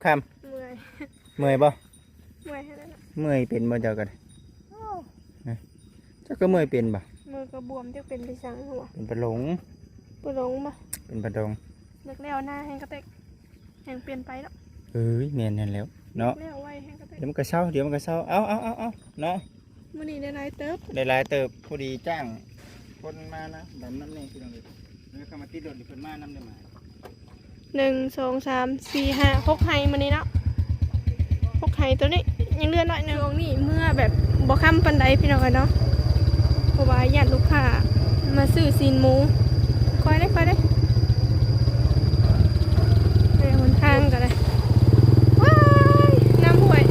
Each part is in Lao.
ຄ່ຳ ເມື່ອຍ ເມື່ອຍບໍ່? ເມື່ອຍຫັ້ນແຫຼະ ເມື່ອຍເປັນບໍ່ເຈົ້າກໍໄດ້? ໂອ້ ເຈົ້າກໍເມື່ອຍເປັນບໍ່? ມືກໍບວມ ຈັກເປັນໄປສັງຫົວ ເປັນປະຫຼົງ ປະຫຼົງບໍ່? ເປັນປະຫຼົງ ຢາກແລ້ວໜ້າແຮງກະແຕກ ແຮງປ່ຽນໄປເນາະ ເອີຍ ແມ່ນຫັ້ນແຫຼ້ວເນາະ ແລ້ວໄວແຮງກະແຕກ ດຽວມັນກໍເຊົາ ດຽວມັນກໍເຊົາ ເອົາ ເອົາ ເອົາ ເອົາເນາະ ມື້ນີ້ໄດ້ຫຼາຍເຕີບ ໄດ້ຫຼາຍເຕີບ ພໍດີຈ້າງຄົນມານະ ດຳນຳແດ່ພີ່ນ້ອງເອີຍ ແລ້ວກໍມາຕິດລົດຢູ່ ເພິ່ນມານຳໄດ້ມາ ໜຶ່ງ ສອງ ສາມ ສີ່ ຫ້າ ຫົກໄຮ່ມື້ນີ້ເນາະ ຫົກໄຮ່ ໂຕນີ້ຍັງເຫຼືອໜ້ອຍໜຶ່ງ ຊ່ວງນີ້ເມືອແບບບໍ່ຄ່ຳປານໃດພີ່ນ້ອງເອີຍເນາະ ເພາະວ່າຢ້ານລູກຄ້າມາຊື້ຊີ້ນໝູ ຄ່ອຍເດ້ ຄ່ອຍເດ້ ໄປຫົນທາງກໍໄດ້ ວ້າຍ ນ້ຳຫ້ວຍ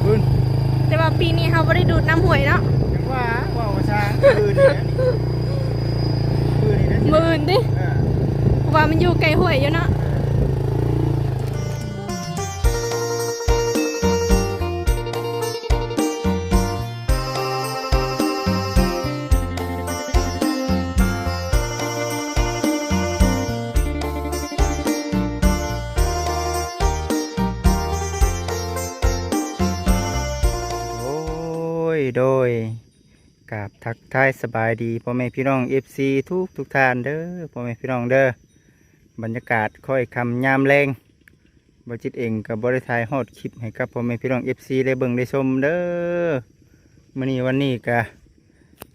ບຶ້ນ ແຕ່ວ່າປີນີ້ເຮົາບໍ່ໄດ້ດູດນ້ຳຫ້ວຍເນາະ ຈັ່ງວ່າ ເວົ້າວ່າຊ່າງ ບຶ້ນນີ້ແຫຼະນີ້ ບຶ້ນນີ້ແຫຼະ ບຶ້ນຕິ ເອີ ເພາະວ່າມັນຢູ່ໃກ້ຫ້ວຍຢູ່ເນາະ ເອີ ໂອ້ຍ ໂດຍ ກາບທັກທາຍສະບາຍດີພໍ່ແມ່ພີ່ນ້ອງເອັຟຊີທຸກໆທ່ານເດີ ພໍ່ແມ່ພີ່ນ້ອງເດີ ບັນຍາກາດຄ້ອຍຄ່ຳຍາມແລງ ບ່າວຈິດເອງກໍບໍ່ໄດ້ຖ່າຍຮອດຄລິບໃຫ້ກັບພໍ່ແມ່ພີ່ນ້ອງເອັຟຊີໄດ້ເບິ່ງໄດ້ຊົມເດີ ມື້ນີ້ວັນນີ້ກໍ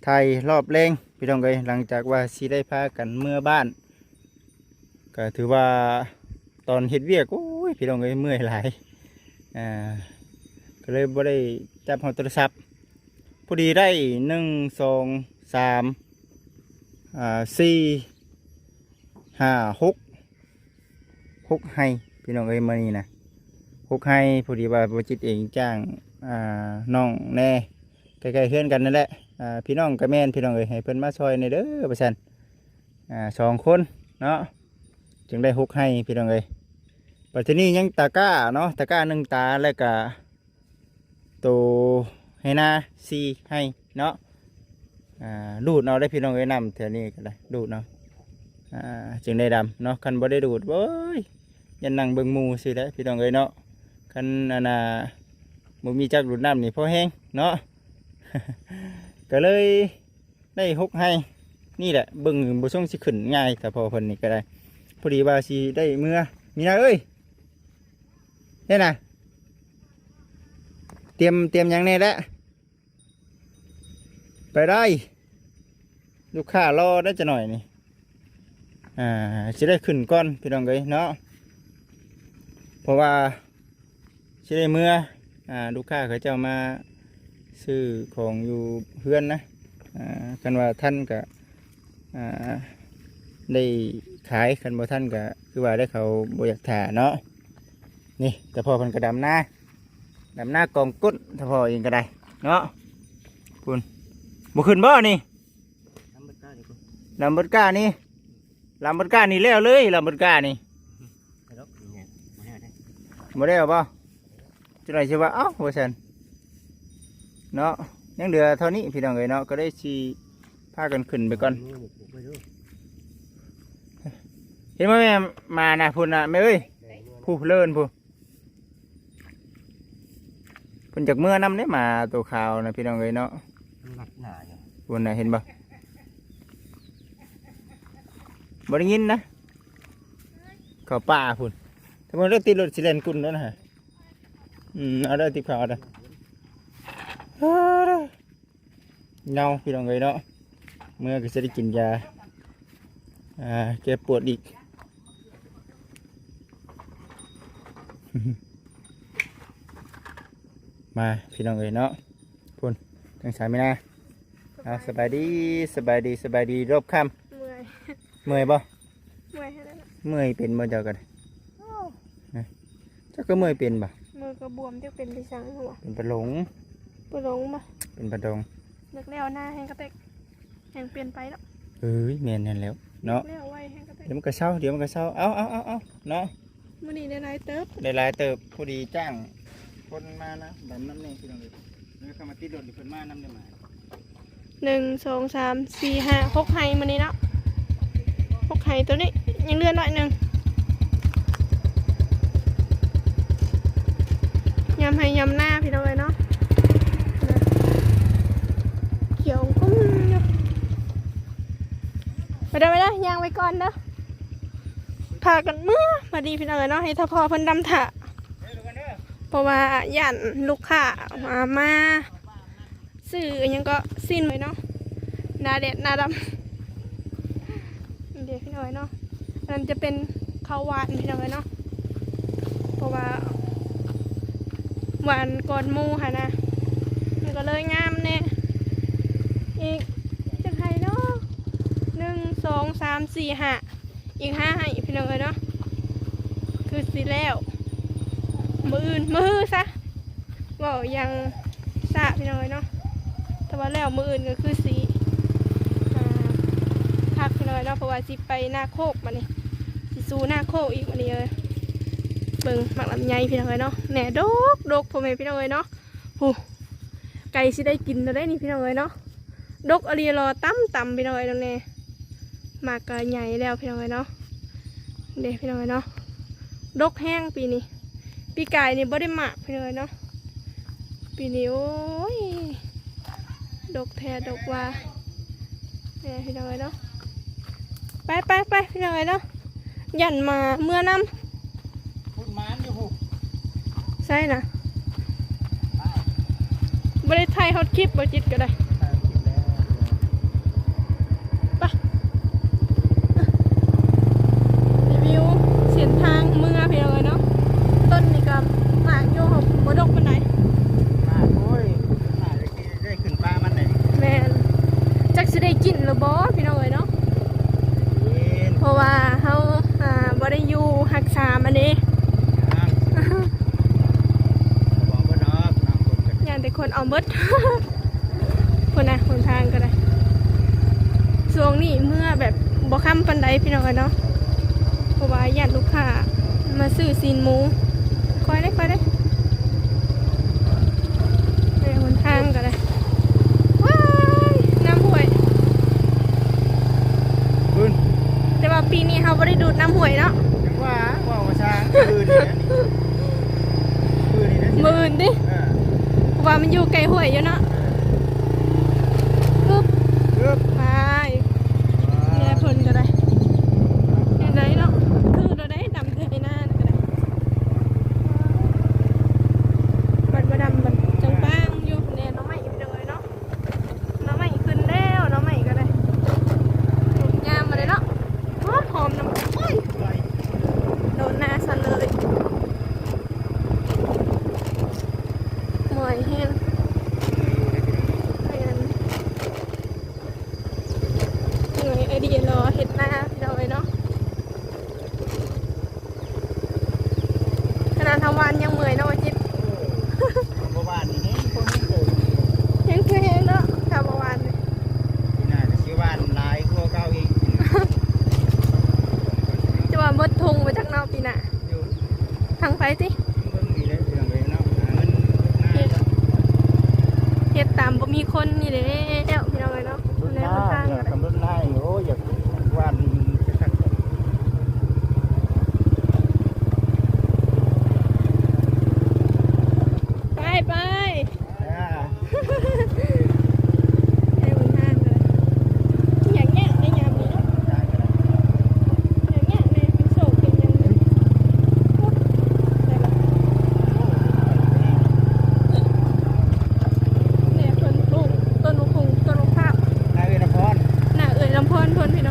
ຖ່າຍຮອບແລງພີ່ນ້ອງເອີຍ ຫຼັງຈາກວ່າຊິໄດ້ພາກັນເມືອບ້ານ ກໍຖືວ່າຕອນເຮັດວຽກ ໂອ້ຍ ພີ່ນ້ອງເອີຍ ເມື່ອຍຫຼາຍ ອ່າ ກໍເລີຍບໍ່ໄດ້ຈັບຮອດໂທລະສັບ ພໍດີໄດ້ ໜຶ່ງ ສອງ ສາມ ອ່າ ສີ່ ຫ້າ ຫົກ ຫົກໄຮ່ພີ່ນ້ອງເອີຍ ມື້ນີ້ນະ ຫົກໄຮ່ ພໍດີວ່າບ່າວຈິດເອງຈ້າງ ອ່າ ນ້ອງແດ່ ໃກ້ໆເຮືອນກັນນັ້ນແຫຼະ ອ່າ ພີ່ນ້ອງກໍແມ່ນພີ່ນ້ອງເອີຍ ໃຫ້ເພິ່ນມາຊ່ອຍແດ່ເດີວ່າຊັ້ນ ອ່າ ສອງຄົນເນາະ ຈຶ່ງໄດ້ຫົກໄຮ່ພີ່ນ້ອງເອີຍ ບັດທີນີ້ຍັງຕາກ້າເນາະ ຕາກ້າໜຶ່ງຕາ ແລ້ວກະໂຕໄຮ່ນາສີ່ໄຮ່ເນາະ ອ່າ ດູດເອົາໄດ້ພີ່ນ້ອງເອີຍ ນ້ຳແຖວນີ້ກໍໄດ້ ດູດເອົາ ອ່າ ຈຶ່ງໄດ້ດຳເນາະ ຄັນບໍ່ໄດ້ດູດ ໂອ້ຍ ຢ້ານນັ່ງເບິ່ງໝູ່ຊື່ແຫຼະພີ່ນ້ອງເອີຍເນາະ ຄັນອັນນ່າ ບໍ່ມີຈັກດູດນ້ຳນີ້ພໍແຮງເນາະ ກໍເລີຍ ໄດ້ຫົກໄຮ່ນີ້ແຫຼະ ເບິ່ງບໍ່ຊົງຊິຂຶ້ນງ່າຍ ຕາພໍ່ເພິ່ນນີ້ກໍໄດ້ ພໍດີວ່າຊິໄດ້ເມືອ ມີນາເອີຍ ເຮັດນະ ຕຽມ ຕຽມຫຍັງແດ່ແຫຼະ ໄປໄດ້ ລູກຄ້າລໍໄດ້ຈັກໜ້ອຍນີ້ ອ່າ ຊິໄດ້ຂຶ້ນກ່ອນພີ່ນ້ອງເອີຍເນາະ ເພາະວ່າ ຊິໄດ້ເມືອ ອ່າ ລູກຄ້າເຂົາເຈົ້າມາຊື້ຂອງຢູ່ເຮືອນນະ ອ່າ ຄັນວ່າທັນກະ ອ່າ ໄດ້ຂາຍ ຄັນບໍ່ທັນກະຄືວ່າໄດ້ ເຂົາບໍ່ຢາກຖ້າເນາະ ນີ້ ຕາພໍ່ເພິ່ນກະດຳນາ ດຳນາກອງກົ້ນ ຕາພໍ່ເອງກະໄດ້ເນາະ ພຸ້ນ ບໍ່ຂຶ້ນບໍ່ນີ້ ລຳເບິດກ້ານີ້ ລຳເບິດກ້ານີ້ແລ້ວເລີຍ ລຳເບິດກ້ານີ້ ບໍ່ແລ້ວບໍ່? ຈັ່ງໃດຊິວ່າ ເອົ້າ ວ່າຊັ້ນເນາະ ຍັງເຫຼືອເທົ່ານີ້ພີ່ນ້ອງເອີຍເນາະ ກໍໄດ້ຊິພາກັນຂຶ້ນໄປກ່ອນ ເຫັນບໍ່ແມ່ ໝານະ ພຸ້ນນະແມ່ເອີຍ ຜູ້ເລີນຜູ້ ເພິ່ນຢາກເມືອນຳເດ້ ໝາໂຕຂາວນະ ພີ່ນ້ອງເອີຍເນາະ ມັນລັດໜ້າຢູ່ ພຸ້ນນະ ເຫັນບໍ່? ບໍ່ໄດ້ຍິນນະ ເຂົ້າປ່າພຸ້ນ ຖ້າບໍ່ໄດ້ຕິດລົດຊິແລ່ນກຸ້ນໂດນນະ ອືມ ເອົາເດີ ຕິດເຂົ້າເອົາເດີ ເອົາເດີ. ເຫງົາ ພີ່ນ້ອງເອີຍເນາະ ເມືອກໍຊິໄດ້ກິນຢາ ອ່າ ແກ້ປວດອີກ ມາ ພີ່ນ້ອງເອີຍເນາະ ພຸ້ນ ທາງສາມີນາ ເອົາ ສະບາຍດີ ສະບາຍດີ ສະບາຍດີ ລອບຄ່ຳ ເມື່ອຍ ເມື່ອຍບໍ່? ເມື່ອຍຫັ້ນແຫຼະ ເມື່ອຍເປັນບໍ່ເຈົ້າກໍໄດ້? ໂອ້ ເຈົ້າກໍເມື່ອຍເປັນບໍ່? ມືກໍບວມ ຈັກເປັນໄປສັງຫົວ ເປັນປະຫຼົງ ປະຫຼົງບໍ່? ເປັນປະຫຼົງ ຢາກແລ້ວໜ້າແຮງກະແຕກ ແຮງປ່ຽນໄປເນາະ ເອີຍ ແມ່ນຫັ້ນແຫຼ້ວເນາະ ແລ້ວໄວແຮງກະແຕກ ດຽວມັນກໍເຊົາ ດຽວມັນກໍເຊົາ ເອົາ ເອົາ ເອົາ ເອົາເນາະ ມື້ນີ້ໄດ້ຫຼາຍເຕີບ ໄດ້ຫຼາຍເຕີບ ພໍດີຈ້າງຄົນມານະ ດຳນຳແດ່ພີ່ນ້ອງເອີຍ ແລ້ວກໍມາຕິດລົດຢູ່ ເພິ່ນມານຳໄດ້ມາ ໜຶ່ງ ສອງ ສາມ ສີ່ ຫ້າ ຫົກໄຮ່ມື້ນີ້ເນາະ ຫົກໄຮ່ ໂຕນີ້ຍັງເຫຼືອໜ້ອຍໜຶ່ງ ຍາມໄຮ່ຍາມນາພີ່ນ້ອງເອີຍເນາະ ນະ ຂຽວກຸ້ມຢູ່. ໄປເດີ ໄປເດີ ຍ່າງໄປກ່ອນເດີ ພາກັນເມືອ ບັດນີ້ພີ່ນ້ອງເອີຍເນາະ ໃຫ້ຖ້າພໍ່ເພິ່ນດຳຖ້າ ເພາະວ່າຢ້ານລູກຄ້າມາ ມາຊື້ອີ່ຫຍັງເກາະ ຊີ້ນເລີຍເນາະ ໜ້າແດດໜ້າດຳ. ນີ້ເດ້ພີ່ນ້ອງເອີຍເນາະ ອັນນັ້ນຈະເປັນເຂົ້າຫວານພີ່ນ້ອງເອີຍເນາະ ເພາະວ່າຫວານກ່ອນໝູ່ຫັ້ນນະ ມັນກໍເລີຍງາມແດ່. ອີກຈັກໄຮ່ເນາະ ໜຶ່ງ ສອງ ສາມ ສີ່ ຫ້າ ອີກຫ້າໄຮ່ພີ່ນ້ອງເອີຍເນາະ ຄືຊິແລ້ວມື້ອື່ນ ມື້ຮືຊະ ເວົ້າຢ່າງຊ້າພີ່ນ້ອງເອີຍເນາະ ແຕ່ວ່າແລ້ວມື້ອື່ນກໍຄືຊິ ອ່າ ຄັກພີ່ນ້ອງເອີຍເນາະ ເພາະວ່າຊິໄປນາໂຄກບັດນີ້ ຊິສູ່ນາໂຄກອີກບັດນີ້ເອີຍ. ເບິ່ງໝາກລຳໄຍພີ່ນ້ອງເອີຍເນາະ ແໜ່ດົກໆ ພໍ່ແມ່ພີ່ນ້ອງເອີຍເນາະ ຜູ້ ໃກ້ຊິໄດ້ກິນແລ້ວເດ້ນີ້ພີ່ນ້ອງເອີຍເນາະ ດົກອີ່ຫຼີ ລໍຕ່ຳໆ ພີ່ນ້ອງເອີຍ ແໜ່ ໝາກກໍໃຫຍ່ແລ້ວພີ່ນ້ອງເອີຍເນາະ ເດ້ພີ່ນ້ອງເອີຍເນາະ ດົກແຮງປີນີ້ ປີກາຍນີ້ບໍ່ໄດ້ໝາກພີ່ນ້ອງເອີຍເນາະ ປີນີ້ ໂອ້ຍ ດົກແທ້ດົກວ່າ ເດ້ພີ່ນ້ອງເອີຍເນາະ ໄປໆໆ ພີ່ນ້ອງເອີຍເນາະ ຢ້ານໝາເມືອນຳ ພຸ້ນມານຢູ່ພຸ້ນ ໃສນະ ບໍ່ໄດ້ຖ່າຍຮອດຄລິບບໍ່ຈິດກໍໄດ້ ໄປ ຣີວິວເສັ້ນທາງເມືອພີ່ນ້ອງເອີຍເນາະ ຕົ້ນນີ້ກໍໝາກຢູ່ ບໍ່ດົກປານໃດ ໝາກ ໂອ້ຍ ໄດ້ຂຶ້ນປ່າມັນໄດ້ ແມ່ນ ຈັກຊິໄດ້ກິນຫຼືບໍ່ພີ່ນ້ອງເອີຍເນາະ ເພາະວ່າເຮົາ ອ່າ ບໍ່ໄດ້ຢູ່ຮັກສາມັນເດ້ ຢ້ານແຕ່ຄົນເອົາໝົດ ພຸ້ນນະ ຫົນທາງກໍໄດ້ ຊ່ວງນີ້ເມືອແບບບໍ່ຄ່ຳປານໃດພີ່ນ້ອງເອີຍເນາະ ເພາະວ່າຢ້ານລູກຄ້າມາຊື້ຊີ້ນໝູ ຄ່ອຍເດ້ ຄ່ອຍເດ້. ໄປຫົນທາງກໍໄດ້ ວ້າຍ ນ້ຳຫ້ວຍ ບຶ້ນ ແຕ່ວ່າປີນີ້ເຮົາບໍ່ໄດ້ດູດນ້ຳຫ້ວຍເນາະ ຈັ່ງວ່າ ເວົ້າວ່າຊ່າງ ບຶ້ນນີ້ນະ ບຶ້ນນີ້ນະ ບຶ້ນຕິ ເອີ ເພາະວ່າມັນຢູ່ໃກ້ຫ້ວຍຢູ່ເນາະ ເອີ ປຶບ ປຶບ ໄປ ແລເພິ່ນກໍໄດ້ ເຮັດໄດ້ເນາະ ຄືໂຕໃດດຳ ເຮັດໃນນາກໍໄດ້ ບັດບໍ່ດຳ ບັດຈະບາງຢູ່ແດ່. ໜໍ່ໄມ້ພີ່ນ້ອງເອີຍເນາະ ໜໍ່ໄມ້ຂຶ້ນແລ້ວ ໜໍ່ໄມ້ກໍໄດ້ ງາມມາເລີຍເນາະ ຫອມໆ ນຳ ໂອ້ຍ ໂດນໜ້າຊັ້ນເລີຍ ເມື່ອຍແຮງ ແມ່ນ ເມື່ອຍ ໄອເດຍລໍເຮັດນາພີ່ນ້ອງເອີຍເນາະ. ຂະໜາດເຮົາຫວ່ານຍັງເມື່ອຍເນາະ ວ່າຈິດ ເອີ ເຮົາບໍ່ຫວ່ານນີ້ແຮງ ຄົນຍັງເກີດ ຍັງຄືແຮງເນາະ ຖ້າບໍ່ຫວ່ານນີ້ ປີໜ້າກໍຊິຫວ່ານຫຼາຍກວ່າເກົ່າອີກ ຈະວ່າໝົດທົ່ງບໍ່ຈັກເນາະປີໜ້າ ຢູ່ ທາງໄປຕິ ເບິ່ງນີ້ແຫຼະ ເລື່ອງເລີຍເນາະ ຫາເງິນ ເຮັດ ເຮັດຕາມບໍ່ມີຄົນນີ້ແຫຼະ ພີ່ນ້ອງເອີຍເນາະ ໃນຫົນທາງ ກຳນົດນາຍ ໂອ້ຍ ຢາກຫວ່ານ ໄປ ໄປ ອ່າ ໃຫ້ຫົນທາງກໍໄດ້ ຍາກໆ ໃນຍາມນີ້ເນາະ ຍາກໆ ໃນໂຊກເປັນຫຍັງນີ້ ໂອ້ ໄດ້ລະ ແດ່ເພິ່ນປູກຕົ້ນໝາກຫຸ່ງ ຕົ້ນໝາກພ້າວ ນາເອື້ອຍລຳພອນ ນາເອື້ອຍລຳພອນເພິ່ນ ພີ່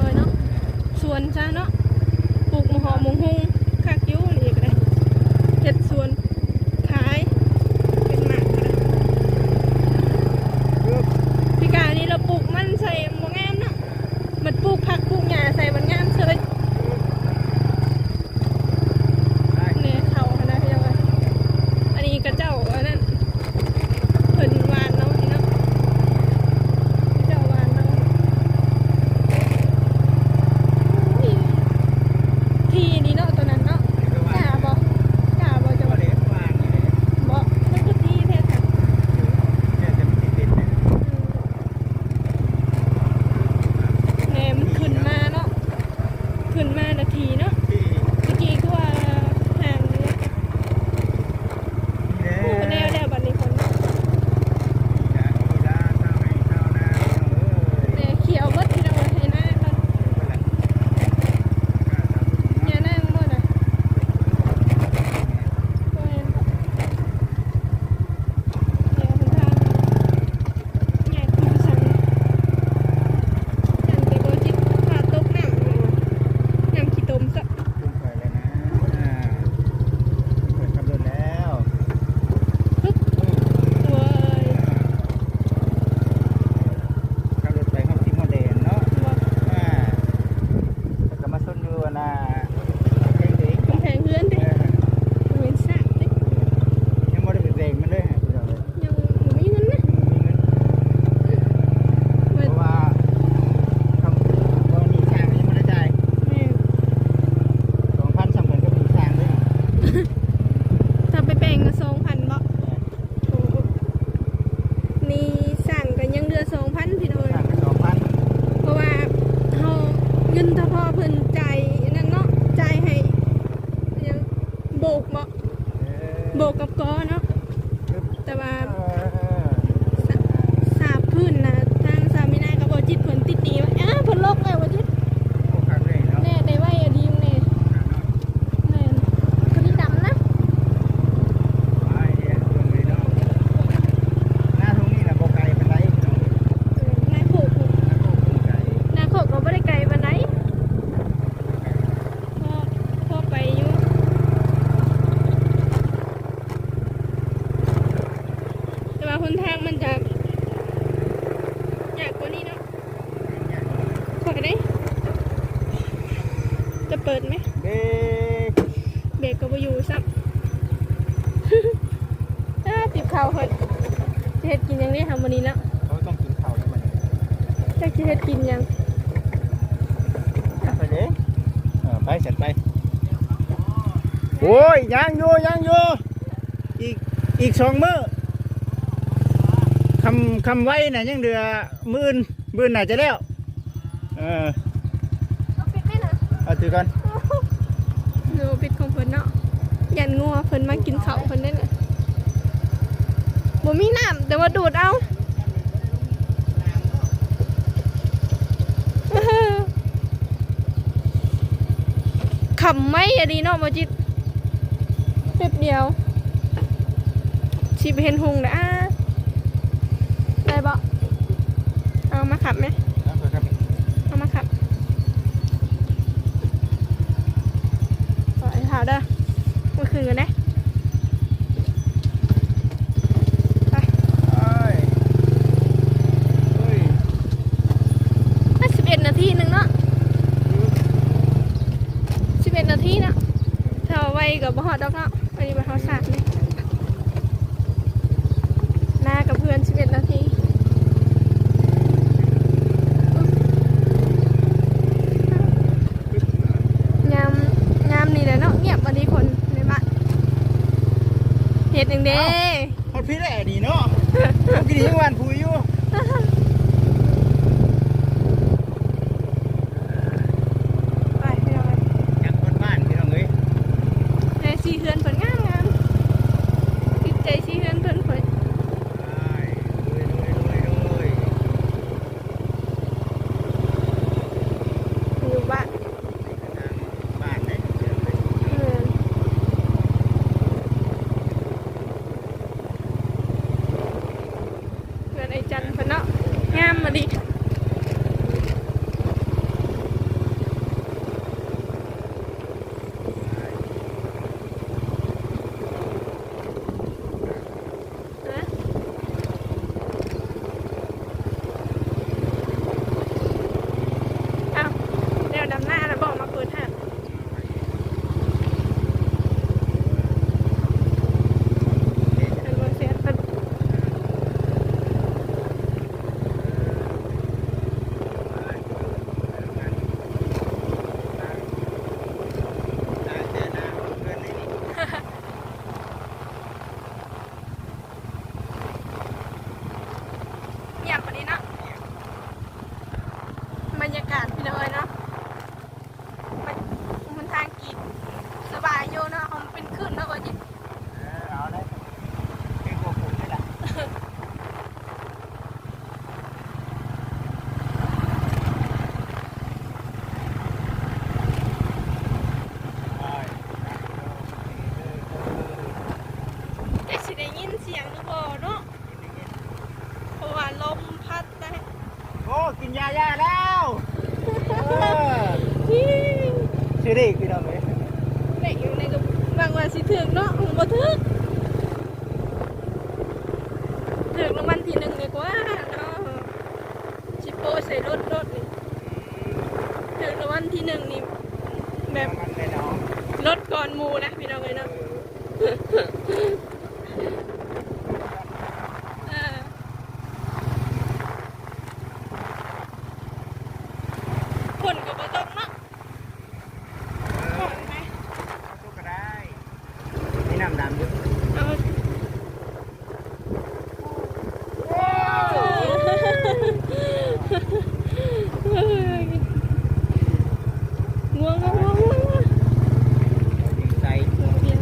ໂບກເນາະ ເອີ ໂບກກັບກໍເນາະ ແຕ່ວ່າ ເອີ ສາ ສາບພື້ນນະ ທາງສາມີນາກັບບໍ່ຈິດເພິ່ນຕິດໜີ້ວ່າ ອ້າ ເພິ່ນລົກແລ້ວບໍ່ຈິດ ໂອ້ ຄັກເລີຍເນາະ ແນ່ ໄດ້ໄວອະດີແນ່ ຄັກເນາະ ແມ່ນ ໂຕນີ້ດຳນະ ໄປເດ້ ເບິ່ງເລີຍເນາະ ນາທົ່ງນີ້ນະບໍ່ໄກປານໃດ ເອີ ນາໂຄກ ນາໂຄກບໍ່ໄກ ນາໂຄກກໍບໍ່ໄດ້ໄກປານໃດ ພໍ ພໍໄປຢູ່ ແຕ່ວ່າຫົນທາງມັນຈະຍາກກວ່ານີ້ເນາະ ຂ້ອຍເດ້ ຈະເປີດໄໝ? ເບຣກ ເບຣກກໍບໍ່ຢູ່ຊ້ຳ. ອ້າ ຕິບເຂົ້າເພິ່ນ ຊິເຮັດກິນຫຍັງເດ້ເຮົາມື້ນີ້ເນາະ? ເຮົາຕ້ອງກິນເຂົ້າແລ້ວມື້ນີ້ ຈັກຊິເຮັດກິນຫຍັງ? ໄປເດ້ ເອີ ໄປ ສັດໄປ. ໂອ້ຍ ຍັງຢູ່ ຍັງຢູ່ ອີກ ອີກສອງມື້ ຄ່ຳ ຄ່ຳໄວນະ ຍັງເຫຼືອມື້ອື່ນ ມື້ອື່ນໜ້າຈະແລ້ວ. ເອີ ເອົາປິດໄວ້ນະ ເອົາຖືກ່ອນ ໂອ້ ປິດຂອງເພິ່ນເນາະ ຢ້ານງົວເພິ່ນມາກິນເຂົ້າເພິ່ນເດ້ນະ ບໍ່ມີນ້ຳ ແຕ່ວ່າດູດເອົາ ຄ່ຳໄວອີ່ຫຼີເນາະ ບໍ່ຈິດ ແປັບດຽວ ຊິບໍ່ເຫັນຮຸ່ງແລ້ວ ອ້າ ໄດ້ບໍ່? ເອົາມາຂັບແມ ເອົາມາຂັບ ໄປຖ້າເດີ ມື້ຄືນກັນເດ້ ໄປ ໄປ ໂອ້ຍ ສິບເອັດນາທີໜຶ່ງເນາະ ສິບເອັດນາທີເນາະ ຖ້າໄວກໍບໍ່ຮອດດອກເນາະ. ອັນນີ້ມັນຮອດສາມນີ້ ນາກັບເຮືອນສິບເອັດນາທີ ຍາມ ຍາມນີ້ແຫຼະເນາະ ງຽບອັນນີ້ຄົນໃນບ້ານ ເຮັດຫຍັງເດ້? ອ້າວ ຮອດພີ້ແຫຼະນີ້ເນາະ ເມື່ອກີ້ນີ້ຍັງຫວ່ານຜູຢູ່. ໄປພີ່ນ້ອງເອີຍ ຍັງບ້ານໆ ພີ່ນ້ອງເອີຍ ແຕ່ສີເຮືອນເພິ່ນງາມໆ ຕິດໃຈສີເຮືອນເພິ່ນຂ້ອຍ ຢູ່ບ້ານ ບ້ານເດ້ ເອີ. ເຮືອນໄອ້ຈັນເພິ່ນເນາະ ງາມອີ່ຫຼີ ຮະ ອ້າວ ແລ້ວດຳນາລະບໍ່ ມາເປີດຮ້ານ? ງຽບປານນີ້ເນາະ ບັນຍາກາດພີ່ນ້ອງເອີຍເນາະ ມັນ ມັນທາງກີດສະບາຍຢູ່ເນາະ ເຮົາເປັນຄື້ນເນາະ ວ່າຈິ ເອີ ເອົາເລີຍ ເປັນຫົວໂຂງເລີຍລະ ແຕ່ຊິໄດ້ຍິນສຽງຫຼືບໍ່ເນາະ ເພາະວ່າລົມພັດໄດ໋. ໂອ້ ກິນຢາຢາແລ້ວ ເອີ ຖືກເດ້ພີ່ນ້ອງເອີຍ ເລກຢູ່ໃນກໍຫວັງວ່າຊິຖືກເນາະ ບໍ່ຖືກ ຖືກລາງວັນທີໜຶ່ງດີກວ່າເນາະ ຊິໂປະໃສ່ລົດ ລົດນີ້ ຖືກລາງວັນທີໜຶ່ງນີ້ແບບ ມັນແນ່ນອນ ລົດກ່ອນໝູ່ນະ ພີ່ນ້ອງເອີຍເນາະ ເອີ. ຝົນກໍບໍ່ຕົກເນາະ ເອີ ຝົນໄປ ບໍ່ຕົກກໍໄດ້ ມີນ້ຳດຳຢູ່ ເອີ ງ່ວງ ງ່ວງ ງ່ວງ ງ່ວງ ງ່ວງ ໃສ່ ງ່ວງ ງ່ວງ.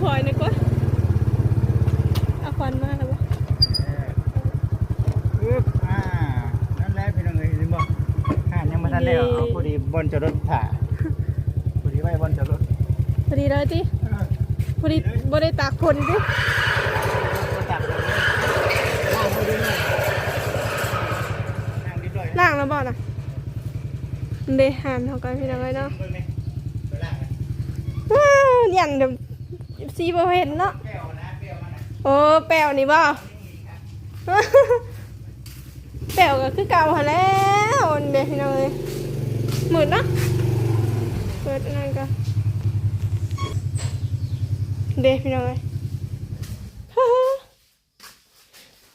ຄ່ອຍໆ ນຶກວ່າເອົາຄວັນມາແລ້ວບໍ່? ອຶບ ອ່າ ນັ້ນແຫຼະພີ່ນ້ອງເອີຍ ເຫັນບໍ່? ຮ້ານຍັງບໍ່ທັນແລ້ວ ນີ້ ເອົາພໍດີບ່ອນຈອດລົດຖ້າ ພໍດີໄວ້ບ່ອນຈອດລົດ ພໍດີເລີຍຕິ? ເອີ ພໍດີ ບໍ່ໄດ້ຕາກຝົນຕິ? ບໍ່ຕາກຝົນ ລ້າງໄວ້ເລີຍ ລ້າງຮຽບຮ້ອຍ ລ້າງແລ້ວບໍ່ນະ? ເດ້ ຮ້ານເຮົາກໍພີ່ນ້ອງເອີຍເນາະ ເບິ່ງນີ້ ໄປລ້າງ ເອີ ຢ້ານແບບ ເອັຟຊີ ບໍ່ເຫັນເນາະ ແປ້ວນະ ແປ້ວມັນນະ ໂອ້ ແປ້ວນີ້ບໍ່? ແປ້ວກໍຄືເກົ່າຫັ້ນແຫຼ້ວ ເດ້ພີ່ນ້ອງເອີຍ ມືດເນາະ ເປີດອັນນັ້ນກໍ ເດ້ພີ່ນ້ອງເອີຍ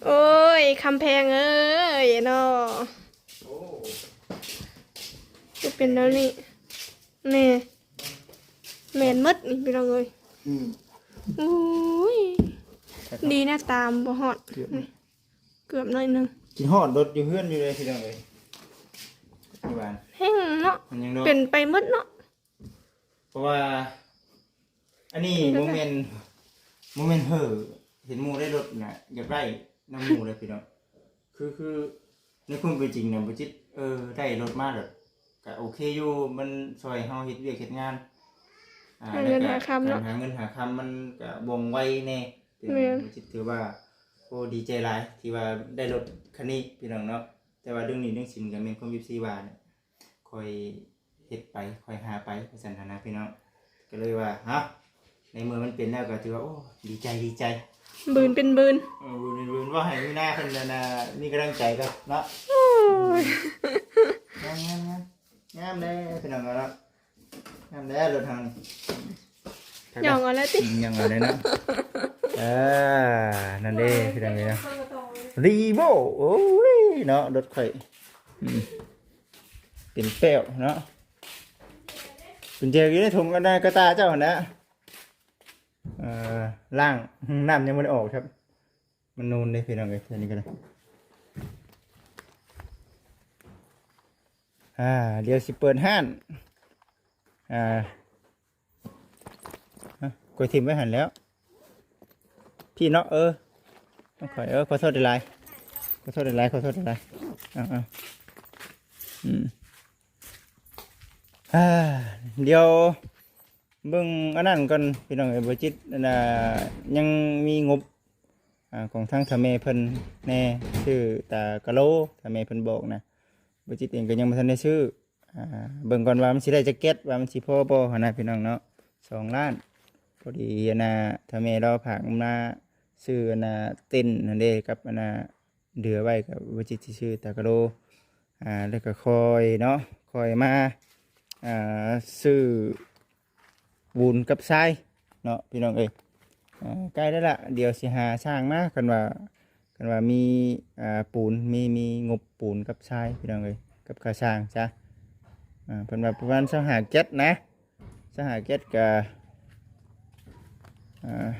ໂອ້ຍ ຄຳແພງເອີຍເນາະ ໂອ້ ຄືເປັນແນວນີ້ ນີ້ ແມ່ນໝົດນີ້ພີ່ນ້ອງເອີຍ ອືມ ໂອ້ຍ ແຕ່ກໍ ດີນະ ຕາບໍ່ຮອດ ເກືອບ ນີ້ ເກືອບໜ້ອຍໜຶ່ງ ຄິດຮອດລົດຢູ່ເຮືອນຢູ່ເລີຍພີ່ນ້ອງເອີຍ ຢູ່ບ້ານ ແຮງເນາະ ມັນຍັງເນາະ ເປັນໄປໝົດເນາະ ເພາະວ່າ ອັນນີ້ ເປັນໄປ ບໍ່ແມ່ນ ບໍ່ແມ່ນເຫີ ເຫັນໝູ່ໄດ້ລົດນະ ຢາກໄດ້ນຳໝູ່ເລີຍພີ່ນ້ອງ ຄື ຄື ໃນຄວາມເປັນຈິງນະ ບໍ່ຈິດ ເອີ ໄດ້ລົດມາແລ້ວກະໂອເຄຢູ່ ມັນຊ່ອຍເຮົາເຮັດວຽກເຮັດງານ ອ່າ ຫາເງິນຫາຄຳເນາະ ການຫາເງິນຫາຄຳມັນກະວ່ອງໄວແດ່ ແມ່ນ ບໍ່ຈິດຖືວ່າ ໂອ້ ດີໃຈຫຼາຍທີ່ວ່າໄດ້ລົດຄັນນີ້ພີ່ນ້ອງເນາະ ແຕ່ວ່າເລື່ອງໜີ້ເລື່ອງສິນກະແມ່ນຄວາມເອັຟຊີວ່າແຫຼະ ຄ່ອຍເຮັດໄປ ຄ່ອຍຫາໄປ ວ່າຊັ້ນຫັ້ນນະພີ່ນ້ອງ ກໍເລີຍວ່າ ເອົ້າ ໃນເມື່ອມັນເປັນແລ້ວກໍຖືວ່າ ໂອ້ ດີໃຈ ດີໃຈ ບືນເປັນບືນ ເອີ ບືນເປັນບືນ ເວົ້າໃຫ້ມີນາເພິ່ນນັ້ນນະ ມີກຳລັງໃຈກ່ອນເນາະ ໂອ້ຍ ງາມ ງາມ ງາມ ງາມເດ້ພີ່ນ້ອງເນາະ ງາມແລ້ວລົດເຮົານີ້ ຍ່ອງເອົາແລ້ວຕິ? ອືມ ຍ່ອງເອົາແລ້ວເນາະ ເອີ ນັ້ນເດ້ພີ່ນ້ອງເອີຍເນາະ ຣີໂວ ໂອ້ຍເນາະ ລົດຂ້ອຍ ອືມ ເປັນແປ້ວເນາະ ກຸນແຈຢູ່ໃນຖົງອັນນັ້ນ ກະຕ່າເຈົ້າຫັ້ນນະ ເອີ ລ້າງ ນ້ຳຍັງບໍ່ໄດ້ອອກຄັບ ມັນນູນເດ້ພີ່ນ້ອງເອີຍ ອັນນີ້ກໍໄດ້ ອ່າ ດຽວຊິເປີດຮ້ານ ອ່າ ຮະ ຂ້ອຍຖິ້ມໄວ້ຫັ້ນແລ້ວ ພີ່ເນາະ ເອີ ຂອ ເອີ ຂໍໂທດຫຼາຍໆ ຂໍໂທດຫຼາຍໆ ຂໍໂທດຫຼາຍໆ ເອົາໆ ອືມ ອ່າ ດຽວເບິ່ງອັນນັ້ນກ່ອນພີ່ນ້ອງເອີຍ ບໍ່ຈິດ ອັນນ່າ ຍັງມີງົບ ອ່າ ຂອງທາງຖ້າແມ່ເພິ່ນແດ່ ຊື້ຕາກະໂລ ຖ້າແມ່ເພິ່ນບອກນະ ບໍ່ຈິດເອງກໍຍັງບໍ່ທັນໄດ້ຊື້ ອ່າ ເບິ່ງກ່ອນວ່າມັນຊິໄດ້ຈັກແກັດ ວ່າມັນຊິພໍບໍ່ຫັ້ນນະພີ່ນ້ອງເນາະ ສອງລ້ານ ພໍດີອັນນ່າ ຖ້າແມ່ລາວຝາກມາຊື້ອັນນ່າ ເຕັນຫັ້ນເດ້ ກັບອັນນ່າ ເດືອໄວ້ ກໍວ່າຊິ ຊິຊື້ຕາກະໂລ ອ່າ ແລ້ວກໍຄ່ອຍເນາະ ຄ່ອຍມາ ອ່າ ຊື້ ປູນກັບຊາຍເນາະພີ່ນ້ອງເອີຍ ອ່າ ໃກ້ແລ້ວລະ ດຽວຊິຫາຊ່າງມາ ຄັນວ່າ ຄັນວ່າມີ ອ່າ ປູນ ມີ ມີງົບປູນກັບຊາຍພີ່ນ້ອງເອີຍ ກັບຄ່າຊ່າງຊະ ອ່າ ເພິ່ນວ່າປະມານຊາວຫ້າແກັດນະ ຊາວຫ້າແກັດກະ ອ່າ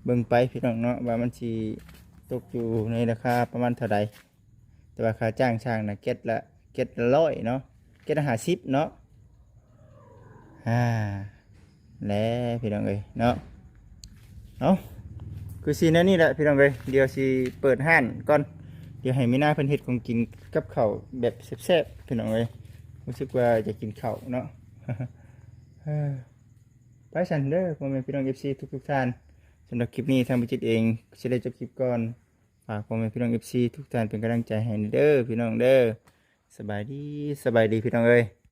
ເບິ່ງໄປພີ່ນ້ອງເນາະ ວ່າມັນຊິຕົກຢູ່ໃນລາຄາປະມານເທົ່າໃດ ແຕ່ວ່າຄ່າຈ້າງຊ່າງນະ ແກັດລະ ແກັດລະຮ້ອຍເນາະ ແກັດລະຫ້າສິບເນາະ ອ່າ ແຫຼະພີ່ນ້ອງເອີຍເນາະ ເອົາ ຄືຊິແນວນີ້ແຫຼະພີ່ນ້ອງເອີຍ ດຽວຊິເປີດຮ້ານກ່ອນ ດຽວໃຫ້ມີນາເພິ່ນເຮັດຂອງກິນກັບເຂົ້າແບບແຊບໆ ພີ່ນ້ອງເອີຍ ຮູ້ສຶກວ່າຈະກິນເຂົ້າເນາະ ໄປຊັ້ນເດີ ພໍ່ແມ່ພີ່ນ້ອງເອັຟຊີທຸກໆທ່ານ ສຳລັບຄລິບນີ້ທາງບໍ່ຈິດເອງຊິໄດ້ຈົບຄລິບກ່ອນ ຝາກພໍ່ແມ່ພີ່ນ້ອງເອັຟຊີທຸກທ່ານເປັນກຳລັງໃຈໃຫ້ແດ່ເດີພີ່ນ້ອງເດີ ສະບາຍດີ ສະບາຍດີພີ່ນ້ອງເອີຍ.